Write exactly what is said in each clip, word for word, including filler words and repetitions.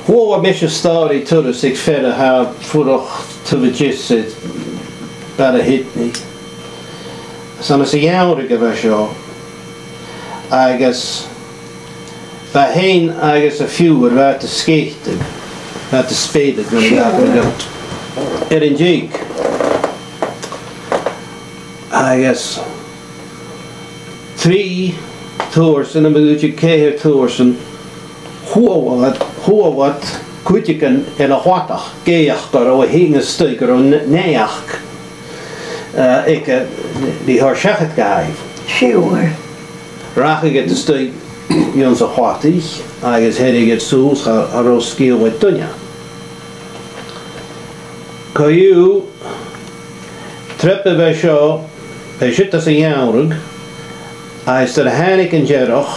Chuala mise stòiridh turas aig fear a tha a' fuireach taobh a deas air Baile Sìdnigh. 'S ann às a' Gheamhradh a bha seo, agus bha e fhèin agus a phiuthar, bha iad a' sgèiteadh, bha iad a' speuradh, gun Seadh. Air an deigh. Agus trì tursan, no mar a thuirt iad, ceithir tursan, chuala iad, chuala iad cuideigin air a' chladach ag èigheachd gu robh e fhèin a-staigh, gu robh n-, naidheachd, eh, aige ri thoirt seachad dhaibh. Sure. Rachadh iad a-staigh anns a' chladach agus thàinig iad suas, cha, cha robh sgeul aig duine. Co-dhiù, trup a bha seo, bha siud anns a' Gheamhradh, agus nuair a thàinig an t-earrach,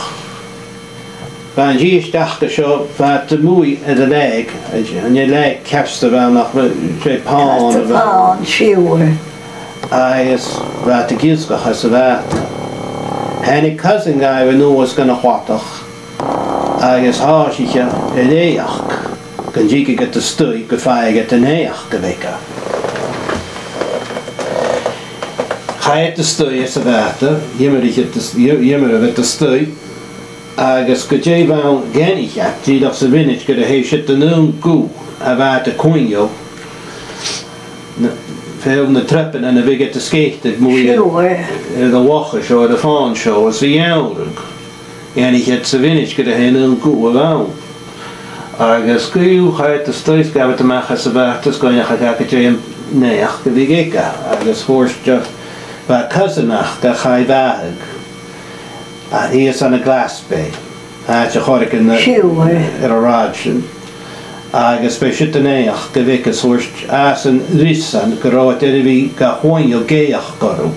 bha an dithis aca seo, bha iad a-muigh air an lèig, an lèig ceart a bh' ann, ach bha, 's e pòn a bh' ann. Pòn, sure. Agus bha iad ag iasgach anns a' bhàta. Thàinig cousin dhaibh a-nuas dhan a' chladach, agus thòisich e ag èigheachd gun tigeadh iad a-staigh gum faigheadh iad an naidheachd a bh' aige. Chaidh iad a-staigh anns a' bhàta, dh'imrich iad a-s-, dh'i-, dh'imrich iad a-staigh, agus gu dè bh' ann dh'aithnich iad, dìreach sa mhionaid gur e siud an aon guth a bha iad a' coinneachadh, na, feadh na trupannan a bhiodh iad a' sgèiteadh a-muigh air, Sure. air a' loch seo, air a' phòn seo, anns a' Gheamhradh. Dh'aithnich iad sa mhionaid gur e an aon guth a bh' ann. Agus co-dhiù chaidh iad a-staigh 's ghabh iad a-mach às a' bhàta 's dh'fhaighnich iad gu dè an naidheachd a bhiodh aige, agus thuirt, eh, bha cousin aca, chaidh a mharbhadh, a, shìos ann an Glasbae, àite air choreigin na, Sure. air an rathad sin. Agus b' e siud an naidheachd a bh' aige, is thuirt iadsan riuthasan gun robh iad air a bhith ga choinneachadh ag èigheachd orra.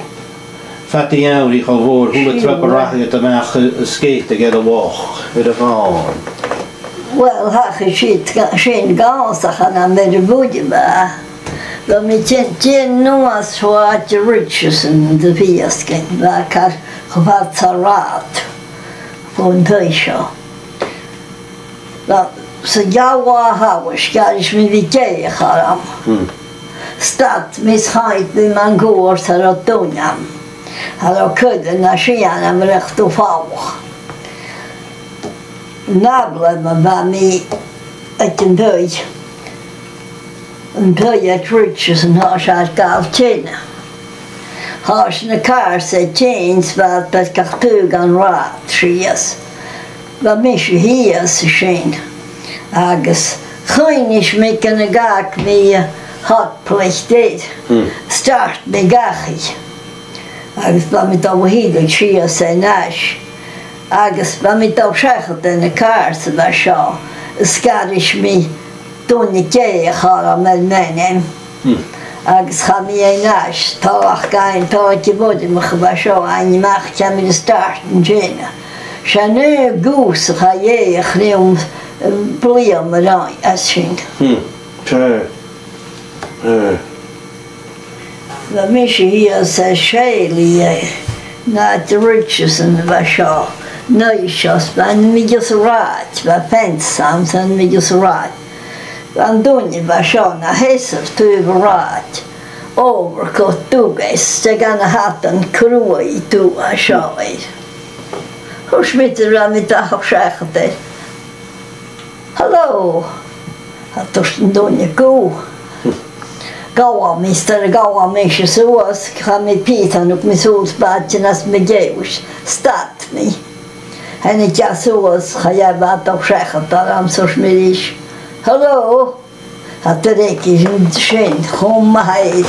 Fad a' gheamhraidh cho mòr, a h-uile trup a rachadh iad a-mach a, a sgèiteadh air a' loch, air a' phòn. Uill, thachair siud ga-, sin dhòmhsa, chan eil mi ro mhath. Bha mi a' dèanamh nuas fo àite Richardson de bhiasgain, bha e car cho fad 's a rathad bhon taigh seo. Bha, 's a' gheamhradh a' tòiseachadh, dh'fhairich mi bhith ag èigheachd orm. Hmm. Stad mi 's chaidh mi mun cuairt, cha robh duine ann. Cha robh cuideigin na sìon a bhruich do fhalach. An ath bhliadhna bha mi aig an taigh, an taigh aig Richardson, thòisich e air gabhail teine. Thòisich na cars a' tighinn, 's bha iad beag ach taobh dhan rathad sìos. Bha mise shìos an sin, agus chuimhnich mi gun do dh'fhàg mi hot plate air. Hmm. Start mi dhachaigh. Agus bha mi a' dol a thilleadh sìos an seo. Agus bha mi a' dol seachad air na cars a bha seo, is dh'fhairich mi duine ag èigheachd orm air m' ainm. Hmm. Agus chaidh mi an seo, tha e ach gun, tha e gu bhòidheach a bha seo, fhaighinn a-mach ciamar a start an teine. 'S e an aon guth a chaidh èigheachd rium, um, bliadhna roimhe sin. Hmm. Sure. Eh. Bha mise shìos air Sèilidh, eh, an àite Richardson a bha seo, an oidhche seo, 's bha e nam measg an rathaid, bha fence ann, 's e nam measg an rathaid. Bha an duine a bha seo na sheasamh taobh an rathaid, overcoat dubh air, 's e gun a' hata cruaidh dubh a bha seo air. Thuirt mi, bha mi a' dol seachad air. Hello! Thuirt an duine, "Gu." Ghabh mi, 's nuair a ghabh mise suas, chaidh mi pìos, thug mi suas bàta às mo dhèidh, stad mi. Thàinig e suas, chaidh e a' dol seachad orm, 's thuirt mi ris, "Hello!" Cha do dh'fhaiceadh e sin, chum ma-thà.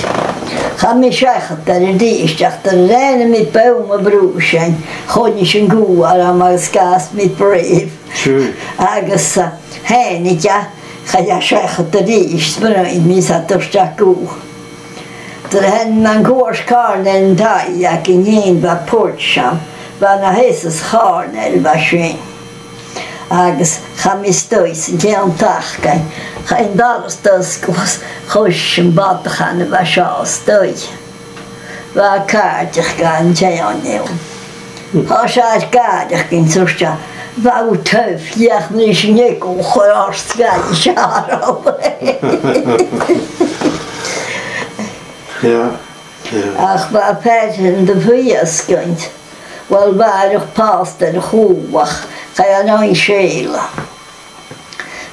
Chaidh mi seachad air a-rithist, ach nuair a ràinig mi bonn mo bhrùisein, choinnich an guth orm agus dh'fhàs mi brave. Sure. Agus, eh, thàinig e, chaidh e seachad a-rithist, 's bhruidhinn mi 's thuirt e, "Gu." Nuair a thàinig mi mun cuairt còmhla ri an taigh aig an fheadhainn, bha porch ann, bha e na sheasamh sa chòrnair a bha sin. Agus chaidh mi a-staigh san t-seann taigh, chaidh an doras a-staigh, choisich am bodach a bha seo a-staigh. Bha càirdeach dhan t-seann fheadhainn. Thòisich e a' càirdeachadh, thuirt e, Bha thu tough, dh'fheuch mi sin gu chur ort sgaoil searbh. Yeah, yeah. Ach bha fear an do bhuidheas againn. Well, bha e air a phàiste air a' chùlaibh, chaidh e an aghaidh sèile.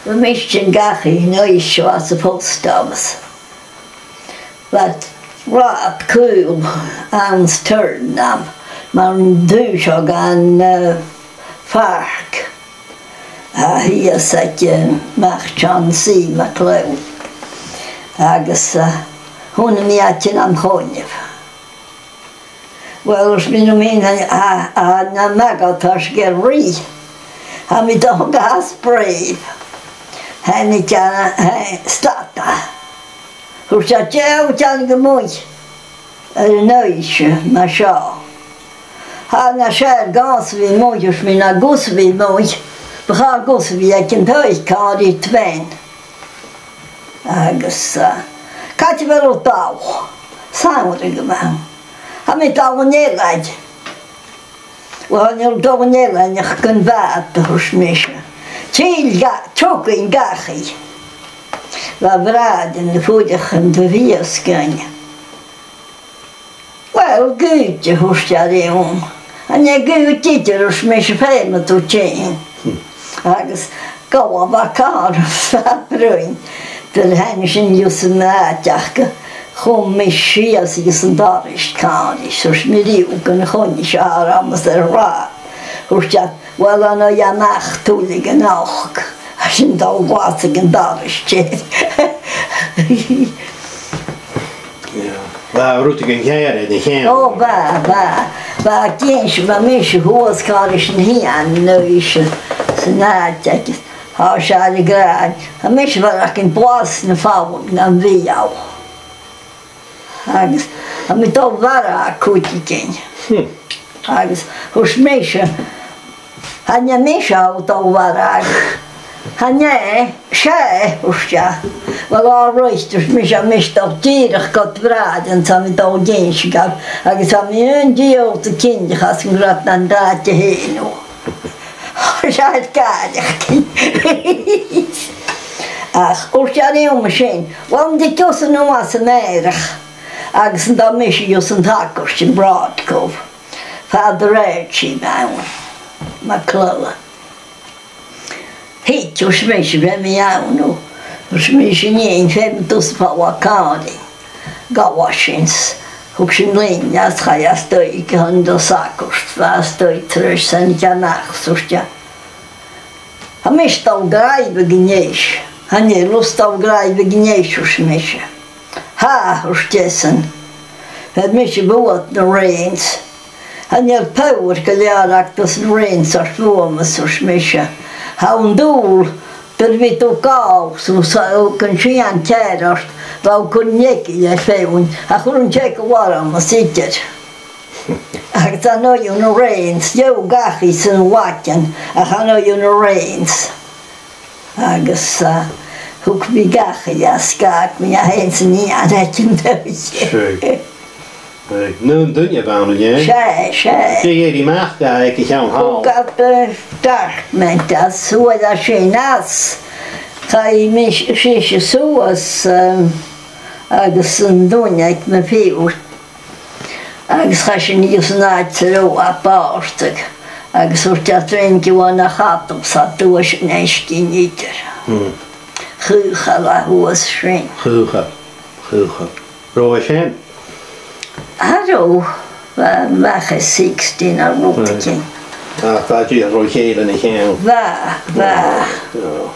Bha mise a' tighinn dhachaigh an oidhche seo às a' phost office. Bha rathad caol anns an taigh agam, mar an taobh seo dhen, eh, phàirc. A shìos aig, eh, mac John C. MacLeod. Agus, eh, thàinig mi a-staigh nam choinneamh. Well, thuirt mi, no mi na, a, a, na magadh, tha sibh gu rìgh. Tha mi a' dol gu Asprave. Tha mi a', eh, stad. Thuirt e, dè tha thu a' dèanamh a-muigh air an oidhche mar seo? Tha, na, 's e gus a bhith a-muigh, thuirt mi, na gus a bhith a-muigh, bu chòir gus a bhith aig an taigh càirdean. Agus, eh, càit a bheil thu a' dol? Samhradh a-mhàin. Tha mi a' dol dhan eilean. Well, chan eil thu a' dol dhan eilean ach gun bhàta, thuirt mise. Till dha-, tiugainn dhachaigh. Bha bràithrean a' fuireach an taobh a-staigh againn. Well, gu dearbh, thuirt e rium. An e gu dearbh, thuirt mise, feumaidh tu tighinn. Agus gabhail a bha càirdeas a' bruidhinn. Nuair a thàinig sinn gus an àite aca, chùm mise sìos gus an doras càirdean, thuirt mi riutha gun choinnich sinn orm às an rathad. Thuirt iad, well, an oidhche a-mach tuilleadh a-nochd. Tha sinn a' dol a ghabhail an doras teth. Yeah. Bha rudeigin ceàrr air a' cheann. Ò, bha, bha. Bha, dh'innse, bha mise shuas càirdean an oidhche san àite agus tha seo air a ghràin. Tha mise a' faireachdainn blas na falbh nam bheul. Agus tha mi a' dol a mharbhadh cuideigin. Hmm. Agus thuirt mise, chan e mise a tha a' dol a mharbhadh. Chan e, 's e, thuirt e. Well, all right, thuirt mise, tha mise a' dol dìreach gu do bhràithrean, tha mi a' dol gu innse dhaibh, agus tha mi aon dìol cinnteach às an grad nan daid a h-aon. Tha e air gàireachdainn. Ach thuirt e rium an sin, well, an tig thusa a-nuas a-màireach, agus an tèid mise gus an t-sagart ann am Broadcove. Father Archie, man, MacLellan. Thig, thuirt mise, bheir mi ann, thuirt mise, nì, feumaidh tusa falbh càirdean. Ghabh sinn, thug sinn linn às, chaidh e a-staigh gu h-àrd an sagart, bha e a-staigh tro sin, thàinig e a-mach, thuirt e, tha mise a' dol a dh'obair a-nis. Chan eil thusa a' dol a dh'obair a-nis, thuirt mise. Tha, thuirt esan. Bheir mise bhuat na raointean. Chan eil pàirt gu leòr aca anns na raointean air fuaimeas, thuirt mise. Tha an dùil gur bhith tu gabhail, so, so, gun sìon ceàrr ort, bha thu cur an eagal air feadhainn, a chuir an t-eagal orm às idir. Agus an oidhche na raointean, gheibh gach aon san laigean, ach an oidhche na raointean. Agus, eh, thug mi gach aon às, gach mi a h-aon san ear aig an taigh. Sure. Aidh, an aon duine a bh' ann, an e? 'S e, 's e. Dè dh'èirich a-mach dha aig a' cheann thall? Thug iad, eh, dark mint às, fhuair e sin às. Chaidh mi, sise suas, eh, agus an duine aig mo phiuthar. Agus chaidh sinn gus an àite a bha a' bhàrdachd, agus thuirt e, trèan gu bhith na chadal sa duais an èisginn idir. Hmm. Chaochail e shuas sin. Chaochail, chaochail. Robh e sean? Cha robh, bha, bha e sixteen no rudeigin. Right. Ach bha e dìreach ro chèile na cheann. Bha, bha. Yeah.